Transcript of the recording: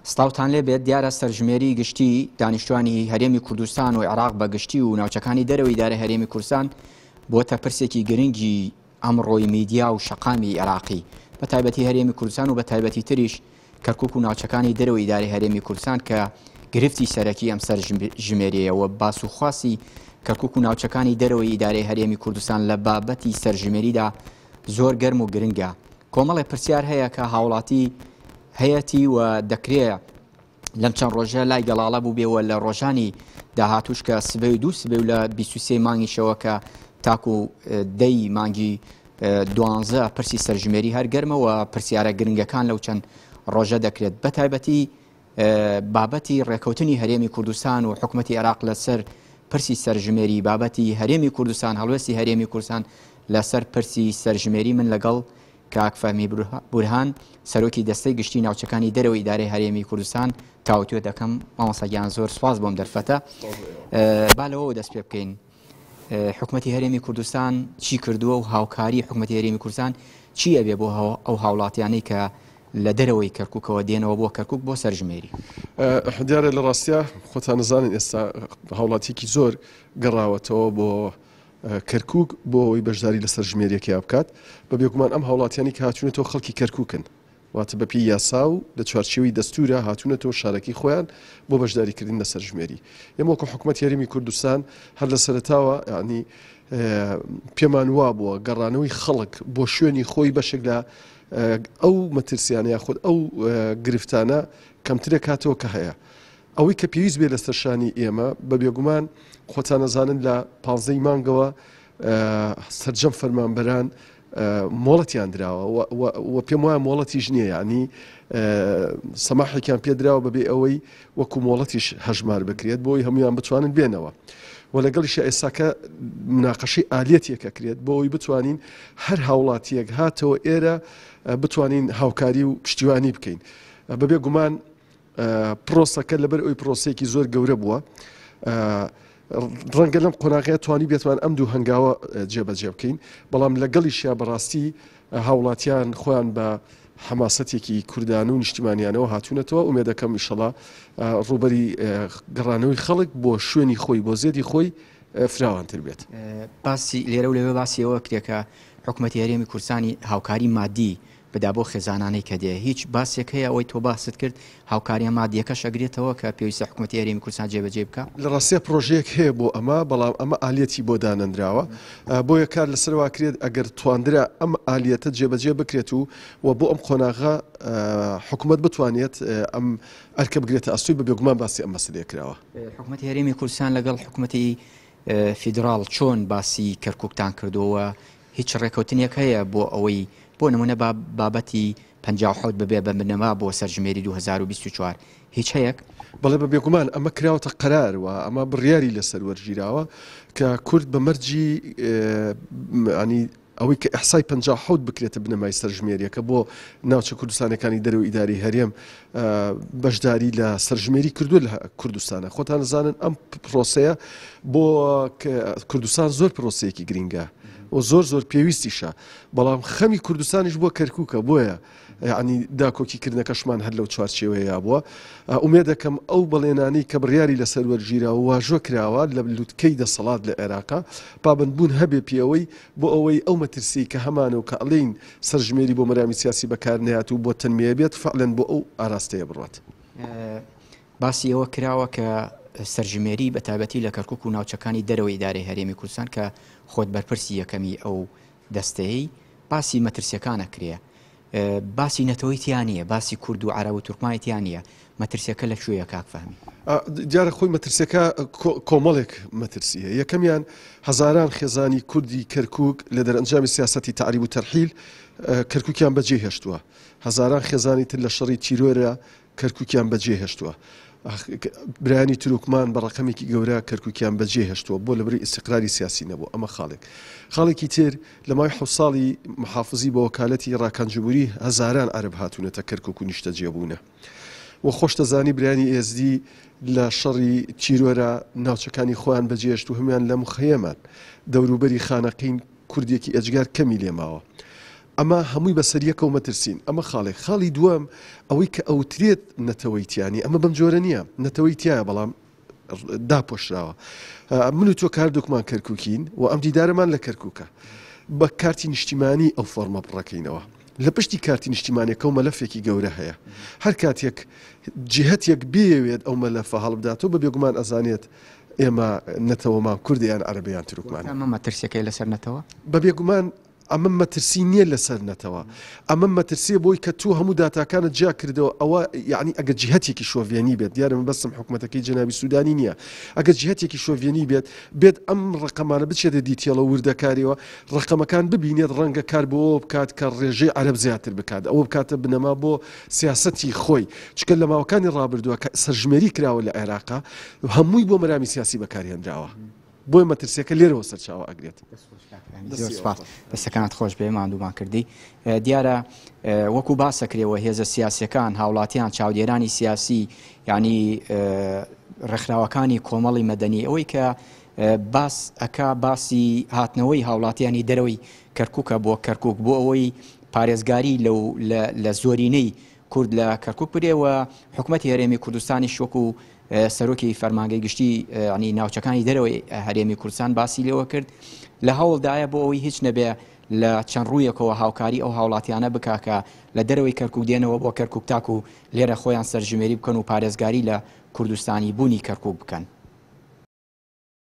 سڵاوتان لێ بێت، دیارە سەرژمێری گشتی دانیشتوانی هەرێمی کوردستان و عێراق بە گشتی و ناوچەکانی دەرەوەی ئیدارەی هەرێمی کوردستان بۆتە پرسێکی گرنگی ئەمڕۆی میدیا و شەقامی عێراقی بە تایبەتی هەرێمی کوردستان و بە تایبەتی تریش کەرکک و ناوچەکانی دەرەوەی ئیدارەی هەرێمی کوردستان کە گرفتی سەرەکی ئەم سەرژمێریەیە و باس و خواسی کەرکک و ناوچەکانی دەرەوەی ئیدارەی هەرێمی کوردستان لە بابەتی سەرژمێریدا زۆر گەرم و گرنگە. کۆمەڵێ پرسیار هەیە کە هاوڵاتی هەیەتی و دەکرێ لەم چەند ڕۆژە لای گەڵاڵە بووبێ و لە ڕۆژانی داهاتوش کە سبەی و دوو سبەی و لە 23 مانگیشەوە کە تاکو دەی مانگی دوانزە پرسی سەرژمێری هەر گەرمە و پرسیارە گرنگەکان لەو چەند ڕۆژە دەکرێت بە تایبەتی بابەتی ڕێکەوتنی هەرێمی کوردستان و حکومەتی عێراق لەسەر پرسی سەرژمێری بابەتی هەرێمی کوردستان هەڵوێستی هەرێمی کوردستان لەسەر پرسی سەرژمێری من لەگەڵ کاک فەهمی بورهان سەرۆکی دەستەی گشتی ناوچەکانی دەرەوەی ئیدارەی هەرێمی کوردستان تاوتوێ دەکەم. مامۆستا گیان زۆر سوپاس بۆم دەرفەتە. با لەوەوە دەست پێ بکەین. حکومەتی هەرێمی کوردستان چی کردووە و هاوکاری حکومەتی هەرێمی کوردستان چی ئەبێ بۆ ئەو هاوڵاتیانەی کە لە دەرەوەی کەرکووکەوە دێنەوە بۆ کەرکووک بۆ سەرژمێری؟ دیارە لە ڕاستیا خۆتان نەزانن ئێستا هاوڵاتیکی زۆر گەڕاوەتەوە بۆ کەرکووک بۆ ئەوەی بەشداری لە سەرژمێریەکەیا بکات، بە بێگومان ئەم هاوڵاتیانی کە هاتوونەتەوە خەڵکی کەرکووکن، واتە بە پێی یاسا و لە چوارچێوەی دەستوورا هاتوونەتەوە شارەکەی خۆیان بۆ بەشداریکردن لە سەرژمێری. ئێمە وەکو حکومەتی هەرێمی کوردستان هەر لە سەرەتاوە یانی پێمان وابووە گەڕانەوەی خەڵک بۆ شوێنی خۆی بەشێک لە ئەو مەترسیانە یاخود ئەو گرفتانە کەمترە کاتەوە کە هەیە. ئەوەی کە پێویست بێت لەسەر شانی ئێمە، بە بێگومان خۆتان ئەزانن لە پانزەی مانگەوە سەرجەم فەرمانبەران مۆڵەتیان دراوە و پێم وایە مۆڵەتیش نییە یعنی سەماحێکیان پێدراوە بەبێ ئەوەی وەکو مۆڵەتیش هەژمار بکرێت بۆی هەمویان بتوانن بێنەوە و لەگەڵیشە ئێساکە مناقەشەی ئالیەتێک ئەکرێت بۆ ئەوی بتوانین هەر هاوڵاتیەک هاتەوە ئێرە بتوانین هاوکاری و پشتیوانی بکەین بەبێ گومان پرۆسەکە لەبەر ئەوی پرۆسەیەکی زۆر گەورە بووە ڕەنگە لەم قۆناغەیە توانی بێتمان ئەم دوو هەنگاوە جێبەجێ بکەین بەڵام لەگەڵیشیا بەڕاستی هاوڵاتیان خۆیان بە حەماسەتێکی کوردان و نیشتیمانیانەوە هاتوونەتەوە ئومێدەکەم ئیشەڵا ڕووبەری گەڕانەوەی خەڵک بۆ شوێنی خۆی بۆ زێدی خۆی فراوانتر بێت. باسی لێرە و لەوێ باسی ئەوە کرێ کە حکومەتی هەرێمی کوردستانی هاوکاری مادی بدا بۆ خێزانانەی کە دێ هیچ باسێک هەیە ئەوەی تۆ باست کرد هاوکاریە مادیەکەش ئەگرێتەوە کە پێویستە حکومەتی هەرێمی کوردستان جێبەجێی بکا؟ لە ڕاستیا پڕۆژەیەک هەیە بۆ ئەمە بەڵام ئەمە ئالیەتی بۆ دانەنراوە بۆیە کار لەسەر واکرێت ئەگەر تواندرا ئەم ئالیەتە جێبەجێ بکرێت و و بۆ ئەم قۆناغە حکومەت بتوانێت ئەم ئەرکە بگرێتە ئەستۆی بە بێگومان باسی ئەم مەسەلەیە کراوە. حکومەتی هەرێمی کوردستان لەگەڵ حکومەتی فیدراڵ چۆن باسی کەرکوکتان کردووە هیچ ڕێکەوتنێک هەیە بۆ ئەوەی بۆ نمونە با بابەتی 57 ببێ بە بنەما بۆ سەرژمێری 2024 هیچ هەیەک؟ بەڵێ بە بێگومان ئەمە کراوەتە قەرار و ئەمە بڕیاری لەسەر وەرگیراوە کە کورد بە مەرجی ینی ئەوەی کە ئیحسای 57 بکرێتە بنەمای سەرژمێریەکە بۆ ناوچە کوردستانەکانی دەرەوە ئیداری هەرێم بەشداری لە سەرژمێری کردووە لە کوردستانە خۆتان زانن ئەم پرۆسەیە بۆ کوردستان زۆر پرۆسەیەکی گرینگە و زۆر زۆر پێویستیشە بەڵام خەمی کوردستانیش بۆ کەرکووکە بۆیە یعنی داکۆکی کردنەکەشمان هەر لەو چوارچێوەیە بووە ئومێدەکەم ئەو بەڵێنانەی کە بڕیاری لەسەر وەرگیرا و واژۆ کراوە لە لوتکەی دەسەڵات لە عێراقا پابندبوون هەبێ پێوەی بۆ ئەوەی ئەو مەترسی کە هەمانە و کە ئەڵێین سەرژمێری بۆ مەرامی سیاسی بەکار نەیات و بۆ تەنمیە بێت فعلەن بۆ ئەو ئاراستەیە بڕوات. باسی ئەوە کراوە کە سەرژمێری بە تایبەتی لە کەرکوک و ناوچەکانی دەرەوەی ئیدارەی هەرێمی کوردستان کە خۆت بەرپرسی یەکەمی ئەو دەستەیەی باسی مەترسیەکان ئەکرێ باسی نەتەوەی تیا نییە باسی کورد و عەرەب و تورکمانی تیا نییە مەترسیەکە لە کوێیە کاک فەهمی؟ دیارە خۆی مەترسیەکە کۆمەڵێک مەترسی هەیە یەکەمیان هەزاران خێزانی کوردی کەرکوک لە دەرئەنجامی سیاسەتی تەعریب و تەرحیل کەرکوکیان بەجێ هێشتووە هەزاران خێزانی تر لە شەڕی تیرۆرە کەرکوکیان بەجێ هێشتووە. برایانی تورکمان بە ڕەقەمێکی گەورە کەرکوکیان بەجێ هێشتووە بۆ لەبری ئیستیقراری سیاسی نەبوو ئەمە خاڵێک. خاڵێکی تر لە ماوەی حەوت ساڵی محافزی بە وەکالەتی ڕاکان جبوری هەزاران عەرەب هاتوونەتە کەرکوک و نیشتەجێ بوونە و خۆشتەزانی برایانی ئێزدی لە شەڕی تیرۆرا ناوچەکانی خۆیان بەجێهێشت و هەموویان لە مخەیەمان دەوروبەری خانەقین کوردێکی ئێجگار کەمی لێ ماوە. ئەمە هەمووی بەسەر یەکەوە مەترسین، ئەمە خاڵێک. خاڵی دووەم، ئەوەی کە ئەوترێت نەتەوەی تیا نییە، ئەمە بەم جۆرە نییە، نەتەوەی تیایە بەڵام داپۆشراوە. من و تۆ کە هەردووکمان کەرکووکین و ئەم دیدارەمان لە کەرکووکە، بە کارتی نیشتیمانی ئەو فۆرمە پڕەکەینەوە. لە پشتی کارتی نیشتیمانیەکەو مەلەفێکی گەورە هەیە. هەر کاتێک جیهەتێک بیەوێت ئەو مەلەفە هەڵبداتەوە، بە بێگومان ئەزانێت ئێمە نەتەوەمان کوردە یان عەرەبە یان تورکمانە. واتە ئەمە مەترسیەکەیە لەسەر نەتەوە؟ بە بێگومان ئەمە مەترسی نییە لەسەر نەتەوە، ئەمە مەترسییە بۆی کە تۆ هەموو داتاکانت جیا کردەوە، ئەوە یەعنی ئەگەر جیهەتێکی شۆڤێنی بێت، دیارە مەبەستم حکومەتەکەی جەنابی سوودانی نییە، ئەگەر جیهەتێکی شۆڤێنی بێت، بێت ئەم ڕەقەمانە بچێتە detail ە وردەکاریەوە، ڕەقەمەکان ببینێت، ڕەنگە کار بۆ ئەوە بکات کە ڕێژەی عەرەب زیاتر بکات، ئەوە بکاتە بنەما بۆ سیاسەتی خۆی، چونکە لە ماوەکانی ڕابردووە کە سەرژمێری کراوە لە عێراقا، هەمووی بۆ مەرامی سیاسی بەکارهێنراوە. بۆیە مەترسیەکە لێرەوە سەرچاوە ئەگرێت. زۆر سپاس دەستەکانت خۆش بێ ماندوومان کردی دیارە وەکو باسەکرێەوە هێزە سیاسەکان هاوڵاتیان چاودێرانی سیاسی ینی ڕێکخراوەکانی کۆمەڵی مەدەنی ئەوەی کە باس ئەکا باسی هاتنەوەی هاوڵاتیانی دەرەوەی کەرکووکە بۆ کەرکک بۆ ئەوەی پارێزگاری لەو لە زۆرینەی کورد لە کەرکک برێ و حکوومەتی هەرێمی کوردستانی شۆک و سەرۆکی فەرمانگەی گشتی ینی ناوچەکانی دەرەوەی هەرێمی کوردستان باسی لێوە کرد لە هەوڵدایە بۆ ئەوەی هیچ نەبێ لە چەند ڕوویەکەوە هاوکاری ئەو هاوڵاتیانە بکا کە لە دەرەوەی کەرکک دێنەوە بۆ کەرکک تاکو لێرە خۆیان سەرژمێری بکەن و پارێزگاری لە کوردستانی بوونی کەرکک بکەن.